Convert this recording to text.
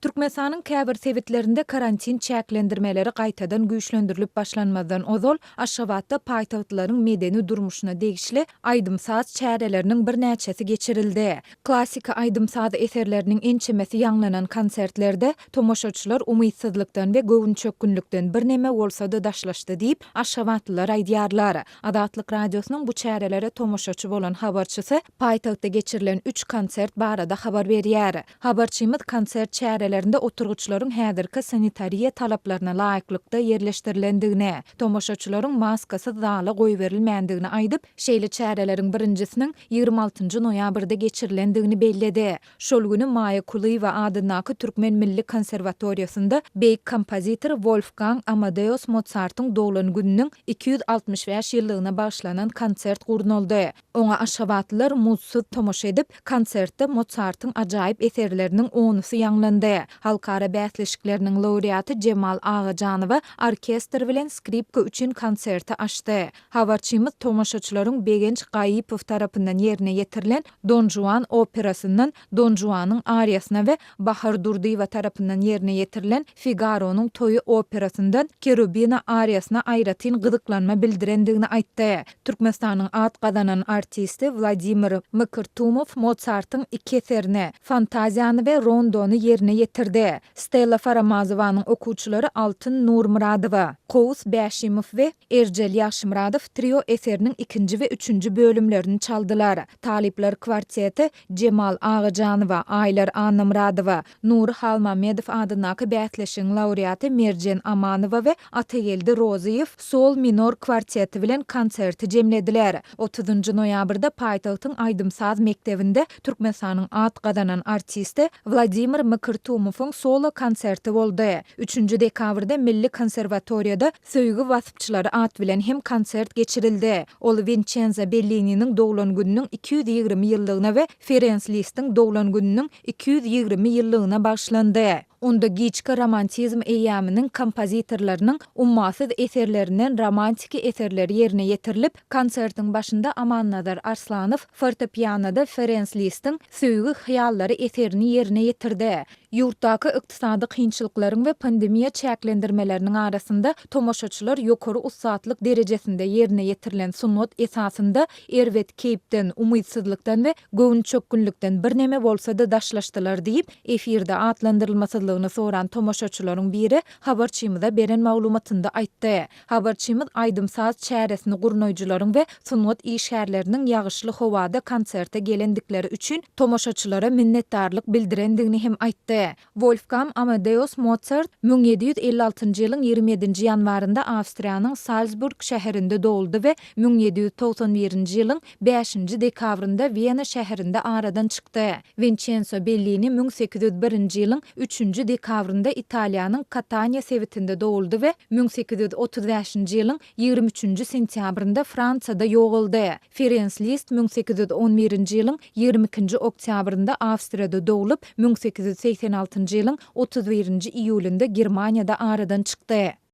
Türkmenistanyň käbir sebitlerinde karantin çäklendirmeleri gaýtadan güýçlendirilip başlanmazdan ozal, Aşgabatda paýtagtlylaryň medeni durmuşyna degişli aýdym-saz çäreleriniň birnäçesi geçirildi. Klassiki aýdym-saz eserleriniň ençemesi ýaňlanan konsertlerde tomaşaçylar umytsyzlykdan we göwünçökgünlikden birneme bolsa-da daşlaşdy diýip, aşgabatlylar aýdýarlar. Azatlyk Radiosynyň bu çärelere tomaşaçy bolan habarçysy paýtagtda geçirilen üç konsert barada habar berýär. Habarçymyz konsert çärelerinde oturgyçlaryň häzirki sanitariýa talaplaryna laýyklykda ýerleşdirilendigini, tomaşaçylaryň maskasyz zala goýberilmändigini aýdyp, şeýle çäreleriň birinjisiniň 26 nji noýabrda geçirilendigini belledi. Şol güni Maýa Kulyýewa adyndaky Türkmen milli konserwatoriýasynda beýik kompozitor Wolfgang Amadeus Mosartyň doglan gününiň 265 ýyllygyna bagyşlanan konsert gurnaldy. Oňa aşgabatlylar muzdsuz tomaşa edip, konsertde Mosartyň ajaýyp eserleriniň onusy ýaňlandy. Halkara bäsleşikleriniň laureaty Jemal Agajanowa orkestr bilen skripka üçin konserti açdy. Habarçymyz tomaşaçylaryň Begenç Gaýypow tarapyndan ýerine ýetirilen Don Žuan operasyndan Don Žuanyň ariýasyna we Bahar Durdyýewa tarapyndan ýerine ýetirilen Figaronyň toýy operasyndan Kerubina ariýasyna aýratyn gyzyklanma bildirendigini aýtdy. Türkmenistanyň at gazanan artisti Wladimir Mkrtumow Mosartyň iki eserini, Fantaziýany we Rondony ýerine ýetirdi. Stella Faramazowanyň okuwçylary Altyn Nurmyradowa, Kowus Bäşimow we Erjel Ýagşymyradow trio eseriniň ikinji we üçünji bölümlerini çaldylar. Talyplar kwarteti Jemal Agajanowa, Aýlar Annamyradowa, Nury Halmammedow adyndaky bäsleşigiň laureaty Merjen Amanowa we Atageldi Rozyýew sol minor kwarteti bilen konserti jemlediler. Otuzynjy noýabrda paýtagtyň aýdym-saz mekdebinde Türkmenistanyň at gazanan artisti Wladimir Mkrtumowyň solo konserti boldy. Üçünji dekabrda Milli konserwatoriýada Söýgi waspçylary at bilen hem konsert geçirildi. Ol Winçenzo Bellininiň doglan gününiň 220 ýyllygyna we Ferens Listiň doglan gününiň 220 ýyllygyna bagyşlandy. Onda giçki romantizm eýýamynyň kompozitorlarynyň ummasyz eserlerinden romantiki eserler ýerine ýetirilip, konsertiň başynda Amannazar Arslanow fortepianoda Ferens Listiň Söýgi hyýallary eserini ýerine ýetirdi. Ýurtdaky ykdysady kynçylyklaryň we pandemiýa çäklendirmeleriniň arasynda tomaşaçylar ýokary ussatlyk derejesinde ýerine ýetirilen sungat esasynda erbet keýpden, umytsyzlykdan we göwünçökgünlikden birneme bolsa-da daşlaşdylar diýip, efirde atlandyrylmasyzlygyny soran tomaşaçylaryň biri habarçymyza beren maglumatynda aýtdy. Habarçymyz aýdym-saz çäresini gurnaýjylaryň we sungat işgärleriniň ýagyşly howada konserte gelendikleri üçin tomaşaçylara minnetdarlyk bildirendigini hem aýtdy. Wolfgam Amadeus Mosart 1756-njy ýylyň 27-nji ýanwarynda Awstriýanyň Salzburg şäherinde doguldy we 1791-nji ýylyň bäşinji dekabrynda Wena şäherinde aradan çykdy. Winçenso Bellini 1801-nji ýylyň üçünji dekabrynda Italiýanyň Kataniýa sebitinde doguldy we 1835-nji ýylyň 23-nji sentýabrynda Fransiýada ýogaldy. Ferens List 1811-nji ýylyň 22-nji oktýabrynda Awstriýada doglup, 1886-njy ýylyň 31-nji iýulynda Germaniýada aradan çykdy.